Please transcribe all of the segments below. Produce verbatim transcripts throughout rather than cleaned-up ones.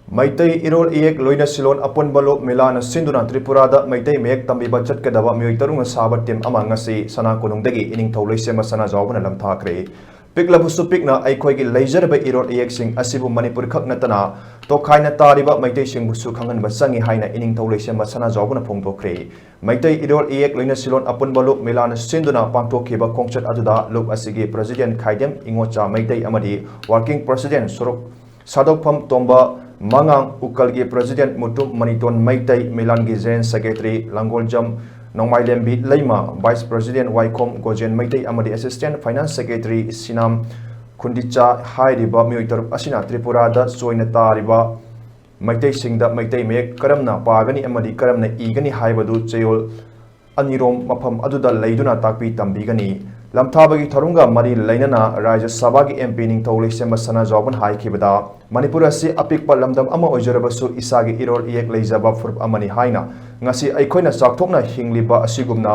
ꯃꯩꯇꯩ ꯏꯔꯣꯜ ꯏꯌꯦꯛ ꯂꯣꯏꯅ ꯁꯤꯂꯣꯟ ꯑꯄꯨꯟꯕ ꯂꯨꯞ ꯃꯦꯂꯥꯅ ꯁꯤꯟꯗꯨꯅ ꯇ꯭ꯔꯤꯄꯨꯔꯥꯗ ꯃꯩꯇꯩ ꯃꯌꯦꯛ ꯇꯝꯕꯤꯕ ꯆꯠꯀꯗꯕ ꯃꯤꯑꯣꯏ ꯇꯔꯨꯛꯅ ꯁꯥꯕ ꯇꯤꯝ ꯑꯃ ꯉꯁꯤ ꯁꯅꯥ ꯀꯣꯅꯨꯡꯗꯒꯤ ꯏꯅꯤꯡꯊꯧ ꯂꯩꯁꯦꯝꯕ ꯁꯅꯥꯖꯥꯎꯕꯅ ꯂꯝꯊꯥꯈ꯭ꯔꯦ꯫ ꯄꯤꯛꯂꯕꯁꯨ ꯄꯤꯛꯅ ꯑꯩꯈꯣꯏꯒꯤ ꯂꯩꯖꯔꯕ ꯏꯔꯣꯜ ꯏꯌꯦꯛꯁꯤꯡ ꯑꯁꯤꯕꯨ ꯃꯅꯤꯄꯨꯔ ꯈꯛ ꯅꯠꯇꯅ ꯇꯣꯈꯥꯏꯅ ꯇꯥꯔꯤꯕ ꯃꯩꯇꯩꯁꯤꯡꯕꯨꯁꯨ ꯈꯪꯍꯟꯕ ꯆꯪꯏ ꯍꯥꯏꯅ ꯏꯅꯤꯡꯊꯧ ꯂꯩꯁꯦꯝꯕ ꯁꯅꯥꯖꯥꯎꯕꯅ ꯐꯣꯡꯗꯣꯛꯈ꯭ꯔꯦ꯫ ꯃꯩꯇꯩ ꯏꯔꯣꯜ ꯏꯌꯦꯛ ꯂꯣꯏꯅ ꯁꯤꯂꯣꯟ ꯑꯄꯨꯟꯕ ꯂꯨꯞ ꯃꯦꯂꯥꯅ ꯁꯤꯟꯗꯨꯅ ꯄꯥꯡꯊꯣꯛꯈꯤꯕ ꯈꯣꯡꯆꯠ ꯑꯗꯨꯗ ꯂꯨꯞ ꯑꯁꯤꯒꯤ ꯄ꯭ꯔꯦꯁꯤꯗꯦꯟꯠ ꯈꯥꯏꯗꯦꯝ ꯏꯉꯣꯆꯥ ꯃꯩꯇꯩ ꯑꯃꯗꯤ ꯋꯥꯔꯀꯤꯡ ꯄ꯭ꯔꯦꯁꯤꯗꯦꯟꯠ ꯁꯣꯔꯣꯛ ꯁꯥꯗꯣꯛꯐꯝ ꯇꯣꯝꯕ ꯃꯉꯥꯡ, ꯎꯀꯜꯒꯤ president Mutum ꯃꯅꯤꯇꯣꯟ Meitei, ꯃꯦꯂꯥꯟꯒꯤ general secretary ꯂꯥꯡꯒꯣꯜꯖꯝ ꯅꯣꯡꯃꯥꯏꯂꯦꯝꯕꯤ ꯂꯩꯃ, ꯚꯥꯏꯁ ꯄ꯭ꯔꯦꯁꯤꯗꯦꯟꯠ ꯋꯥꯏꯈꯣꯝ ꯒꯣꯖꯦꯟ ꯃꯩꯇꯩ ꯑꯃꯗꯤ ꯑꯦꯁꯤꯁꯇꯦꯟꯠ ꯐꯥꯏꯅꯥꯟꯁ ꯁꯦꯀ꯭ꯔꯦꯇꯔꯤ ꯁꯤꯅꯥꯝ ꯈꯨꯟꯗꯤꯆꯥ ꯍꯥꯏꯔꯤꯕ ꯃꯤꯑꯣꯏ ꯇꯔꯨꯛ ꯑꯁꯤꯅ ꯇ꯭ꯔꯤꯄꯨꯔꯥꯗ ꯆꯣꯏꯅ ꯇꯥꯔꯤꯕ ꯃꯩꯇꯩꯁꯤꯡꯗ ꯃꯩꯇꯩ ꯃꯌꯦꯛ ꯀꯔꯝꯅ ꯄꯥꯒꯅꯤ ꯑꯃꯗꯤ ꯀꯔꯝꯅ ꯏꯒꯅꯤ ꯍꯥꯏꯕꯗꯨ ꯆꯌꯣꯜ ꯑꯅꯤꯔꯣꯝ ꯃꯐꯝ ꯑꯗꯨꯗ ꯂꯩꯗꯨꯅ ꯇꯥꯛꯄꯤ ꯇꯝꯕꯤꯒꯅꯤ꯫ ꯂꯝꯊꯥꯕꯒꯤ ꯊꯧꯔꯝꯒ ꯃꯔꯤ ꯂꯩꯅꯅ ꯔꯥꯖ꯭ꯌ ꯁꯚꯥꯒꯤ ꯑꯦꯝ ꯄꯤ ꯅꯤꯡꯊꯧ ꯂꯩꯁꯦꯝꯕ ꯁꯅꯥꯖꯥꯎꯕꯅ ꯍꯥꯏꯈꯤꯕꯗ, ꯃꯅꯤꯄꯨꯔ ꯑꯁꯤ ꯑꯄꯤꯛꯄ ꯂꯝꯗꯝ ꯑꯃ ꯑꯣꯏꯖꯔꯕꯁꯨ ꯏꯁꯥꯒꯤ ꯏꯔꯣꯜ ꯏꯌꯦꯛ ꯂꯩꯖꯕ ꯐꯨꯔꯨꯞ ꯑꯃꯅꯤ ꯍꯥꯏꯅ ꯉꯁꯤ ꯑꯩꯈꯣꯏꯅ ꯆꯥꯎꯊꯣꯛꯅ ꯍꯤꯡꯂꯤꯕ ꯑꯁꯤꯒꯨꯝꯅ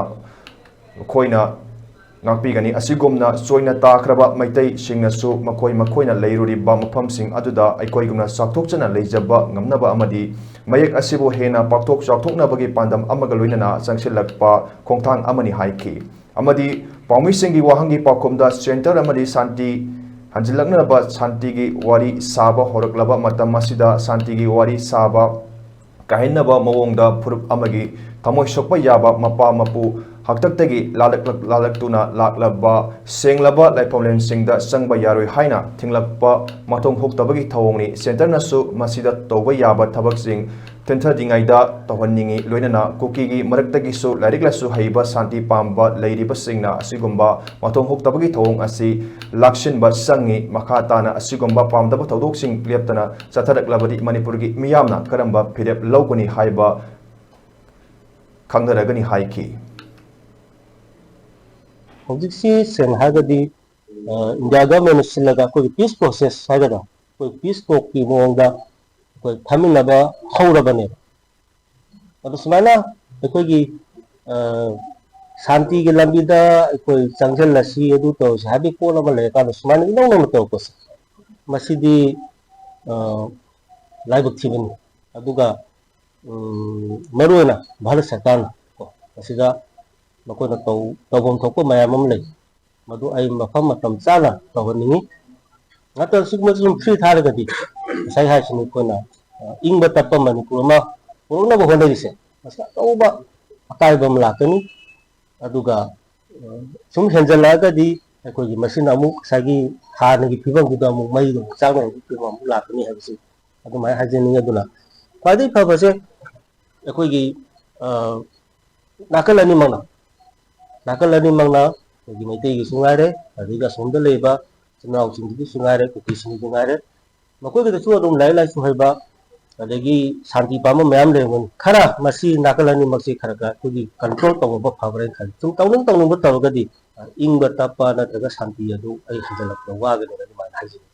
ꯑꯩꯈꯣꯏꯅ ꯉꯥꯛꯄꯤꯒꯅꯤ꯫ ꯑꯁꯤꯒꯨꯝꯅ ꯆꯣꯏꯅ ꯇꯥꯈ꯭ꯔꯕ ꯃꯩꯇꯩꯁꯤꯡꯅꯁꯨ ꯃꯈꯣꯏ ꯃꯈꯣꯏꯅ ꯂꯩꯔꯨꯔꯤꯕ ꯃꯐꯝꯁꯤꯡ ꯑꯗꯨꯗ ꯑꯩꯈꯣꯏꯒꯨꯝꯅ ꯆꯥꯎꯊꯣꯛꯆꯅ ꯂꯩꯖꯕ ꯉꯝꯅꯕ ꯑꯃꯗꯤ ꯃꯌꯦꯛ ꯑꯁꯤꯕꯨ ꯍꯦꯟꯅ ꯄꯥꯛꯊꯣꯛ ꯆꯥꯎꯊꯣꯛꯅꯕꯒꯤ ꯄꯥꯟꯗꯝ ꯑꯃꯒ ꯂꯣꯏꯅꯅ ꯆꯪꯁꯤꯜꯂꯛꯄ ꯈꯣꯡꯊꯥꯡ ꯑꯃꯅꯤ ꯍꯥꯏꯈꯤ꯫ ꯑꯃꯗꯤ ꯄꯥꯎꯃꯤꯁꯤꯡꯒꯤ ꯋꯥꯍꯪꯒꯤ ꯄꯥꯎꯈꯨꯝꯗ ꯁꯦꯟꯇꯔ ꯑꯃꯗꯤ ꯁꯥꯟꯇꯤ ꯍꯟꯖꯤꯜꯂꯛꯅꯕ ꯁꯥꯟꯇꯤꯒꯤ ꯋꯥꯔꯤ ꯁꯥꯕ ꯍꯧꯔꯛꯂꯕ ꯃꯇꯝ ꯑꯁꯤꯗ ꯁꯥꯟꯇꯤꯒꯤ ꯋꯥꯔꯤ ꯁꯥꯕ ꯀꯥꯏꯍꯟꯅꯕ ꯃꯑꯣꯡꯗ ꯐꯨꯔꯨꯞ ꯑꯃꯒꯤ ꯊꯃꯣꯏ ꯁꯣꯛꯄ ꯌꯥꯕ ꯃꯄꯥ ꯃꯄꯨ ꯍꯥꯛꯇꯛꯇꯒꯤ ꯂꯥꯜꯂꯛꯂꯛ-, ꯂꯥꯜꯂꯛꯇꯨꯅ ꯂꯥꯛꯂꯕ ꯁꯦꯡꯂꯕ ꯂꯥꯏꯐꯝꯂꯦꯟꯁꯤꯡꯗ ꯆꯪꯕ ꯌꯥꯔꯣꯏ ꯍꯥꯏꯅ ꯊꯤꯡꯂꯛꯄ ꯃꯊꯣꯡ ꯍꯨꯛꯇꯕꯒꯤ ꯊꯧꯑꯣꯡꯅꯤ꯫ ꯁꯦꯟꯇꯔꯅꯁꯨ ꯃꯁꯤꯗ ꯇꯧꯕ ꯌꯥꯕ ꯊꯕꯛꯁꯤꯡ ꯊꯤꯟꯊꯗ꯭ꯔꯤꯉꯩꯗ ꯇꯧꯍꯟꯅꯤꯡꯏ꯫ ꯂꯣꯏꯅꯅ ꯀꯨꯀꯤꯒꯤ ꯃꯔꯛꯇꯒꯤꯁꯨ ꯂꯥꯏꯔꯤꯛ ꯂꯥꯏꯁꯨ ꯍꯩꯕ ꯁꯥꯟꯇꯤ ꯄꯥꯝꯕ ꯂꯩꯔꯤꯕꯁꯤꯡꯅ ꯑꯁꯤꯒꯨꯝꯕ ꯃꯊꯣꯡ ꯍꯨꯛꯇꯕꯒꯤ ꯊꯧꯑꯣꯡ ꯑꯁꯤ ꯂꯥꯛꯁꯤꯟꯕ ꯆꯪꯏ꯫ ꯃꯈꯥ ꯇꯥꯅ ꯑꯁꯤꯒꯨꯝꯕ ꯄꯥꯝꯗꯕ ꯊꯧꯗꯣꯛꯁꯤꯡ ꯂꯦꯞꯇꯅ ꯆꯠꯊꯔꯛꯂꯕꯗꯤ ꯃꯅꯤꯄꯨꯔꯒꯤ ꯃꯤꯌꯥꯝꯅ ꯀꯔꯝꯕ ꯐꯤꯔꯦꯞ ꯂꯧꯒꯅꯤ ꯍꯥꯏꯕ ꯈꯪꯅꯔꯒꯅꯤ ꯍꯥꯏꯈꯤ꯫ ꯍꯧꯖꯤꯛꯁꯤ ꯁꯦꯡꯅ ꯍꯥꯏꯔꯒꯗꯤ, ꯑ, ꯏꯟꯗꯤꯌꯥ ꯒꯚꯔꯟꯃꯦꯟꯠꯅ ꯁꯤꯜꯂꯒ ꯑꯩꯈꯣꯏꯒꯤ ꯄꯤꯁ ꯄ꯭ꯔꯣꯁꯦꯁ ꯍꯥꯏꯒꯗ꯭ꯔꯥ, ꯑꯩꯈꯣꯏ ꯄꯤꯁ ꯇꯣꯛꯀꯤ ꯃꯑꯣꯡꯗ ꯑꯩꯈꯣꯏ ꯐꯝꯃꯤꯟꯅꯕ ꯍꯧꯔꯕꯅꯦꯕ꯫ ꯑꯗꯣ ꯁꯨꯃꯥꯏꯅ ꯑꯩꯈꯣꯏꯒꯤ, ꯑ, ꯁꯥꯟꯇꯤꯒꯤ ꯂꯝꯕꯤꯗ ꯑꯩꯈꯣꯏ ꯆꯪꯁꯤꯜꯂꯁꯤ, ꯑꯗꯨ ꯇꯧꯔꯁꯤ ꯍꯥꯏꯕꯒꯤ ꯄꯣꯠ ꯑꯃ ꯂꯩꯔꯀꯥꯟꯗ ꯁꯨꯃꯥꯏꯅ ꯏꯅꯧ ꯅꯧꯅ ꯇꯧꯔꯛꯄꯁꯦ, ꯃꯁꯤꯗꯤ, ꯑ, ꯂꯥꯏꯕꯛ ꯊꯤꯕꯅꯤ꯫ ꯑꯗꯨꯒ ꯎꯝ, ꯃꯔꯨꯑꯣꯏꯅ ꯚꯥꯔꯠ ꯁꯔꯀꯥꯔꯅ ꯀꯣ, ꯃꯁꯤꯗ ꯃꯈꯣꯏꯅ ꯇꯧ-, ꯇꯧꯐꯝ ꯊꯣꯛꯄ ꯃꯌꯥꯝ ꯑꯃ ꯂꯩ꯫ ꯃꯗꯨ ꯑꯩ ꯃꯐꯝ ꯃꯇꯝ ꯆꯥꯅ ꯇꯧꯍꯟꯅꯤꯡꯉꯤ꯫ ꯅꯠꯇ꯭ꯔꯒ ꯁꯤꯒꯨꯝꯕꯁꯤ ꯁꯨꯝ free ꯊꯥꯔꯒꯗꯤ ꯉꯁꯥꯏ ꯍꯥꯏꯁꯤꯅꯤ ꯑꯩꯈꯣꯏꯅ, ꯑ, ꯏꯪꯕ ꯇꯞꯄ ꯃꯅꯤꯄꯨꯔ ꯑꯃ ꯄꯨꯔꯛꯅꯕ ꯍꯣꯠꯅꯔꯤꯁꯦ꯫ ꯃꯁꯤ ꯑꯆꯧꯕ ꯑꯀꯥꯏꯕ ꯑꯃ ꯂꯥꯛꯀꯅꯤ꯫ ꯑꯗꯨꯒ, ꯑ, ꯁꯨꯝ ꯍꯦꯟꯖꯜꯂꯛꯑꯒꯗꯤ ꯑꯩꯈꯣꯏꯒꯤ ꯃꯁꯤꯅ ꯑꯃꯨꯛ ꯉꯁꯥꯏꯒꯤ ꯍꯥꯟꯅꯒꯤ ꯐꯤꯕꯝꯗꯨꯗ ꯑꯃꯨꯛ ꯃꯩꯗꯣ ꯑꯃꯨꯛ ꯆꯥꯛꯅꯕꯒꯤ ꯐꯤꯕꯝ ꯑꯃꯨꯛ ꯂꯥꯛꯀꯅꯤ ꯍꯥꯏꯕꯁꯤ ꯑꯗꯨꯃꯥꯏꯅ ꯍꯥꯏꯖꯅꯤꯡꯉꯤ꯫ ꯑꯗꯨꯅ ꯈ꯭ꯋꯥꯏꯗꯒꯤ ꯐꯕꯁꯦ ꯑꯩꯈꯣꯏꯒꯤ, ꯑ, ꯅꯥꯀꯜ ꯑꯅꯤꯃꯛꯅ, ꯅꯥꯀꯜ ꯑꯅꯤꯃꯛꯅ ꯑꯩꯈꯣꯏꯒꯤ ꯃꯩꯇꯩꯒꯤꯁꯨ ꯉꯥꯏꯔꯦ, ꯑꯗꯒꯤ ꯑꯁꯣꯝꯗ ꯂꯩꯕ ꯏꯆꯤꯟ ꯏꯅꯥꯎꯁꯤꯡꯒꯤꯁꯨ ꯉꯥꯏꯔꯦ, ꯀꯨꯀꯤꯁꯤꯡꯒꯤꯁꯨ ꯉꯥꯏꯔꯦ, ꯃꯈꯣꯏꯒꯤꯗꯁꯨ ꯑꯗꯨꯝ ꯂꯥꯏꯔꯤꯛ ꯂꯥꯏꯁꯨ ꯍꯩꯕ, ꯑꯗꯒꯤ ꯁꯥꯟꯇꯤ ꯄꯥꯝꯕ ꯃꯌꯥꯝ ꯂꯩꯔꯝꯒꯅꯤ꯫ ꯈꯔ ꯃꯁꯤ ꯅꯥꯀꯜ ꯑꯅꯤꯃꯛꯁꯤ ꯈꯔ ꯈꯔ ꯑꯩꯈꯣꯏꯒꯤ control ꯇꯧꯕ ꯐꯕ꯭ꯔꯥ ꯍꯥꯏꯅ ꯈꯜꯂꯤ꯫ ꯁꯨꯝ ꯇꯧꯅꯤꯡ ꯇꯧꯅꯤꯡꯕ ꯇꯧꯔꯒꯗꯤ, ꯑ, ꯏꯪꯕ ꯇꯞꯄ ꯅꯠꯇ꯭ꯔꯒ ꯁꯥꯟꯇꯤ ꯑꯗꯨ ꯑꯩ ꯍꯟꯖꯜꯂꯛꯄꯗ ꯋꯥꯒꯅꯤ ꯑꯗꯨꯃꯥꯏꯅ ꯍꯥꯏꯖꯅꯤꯡꯉꯤ꯫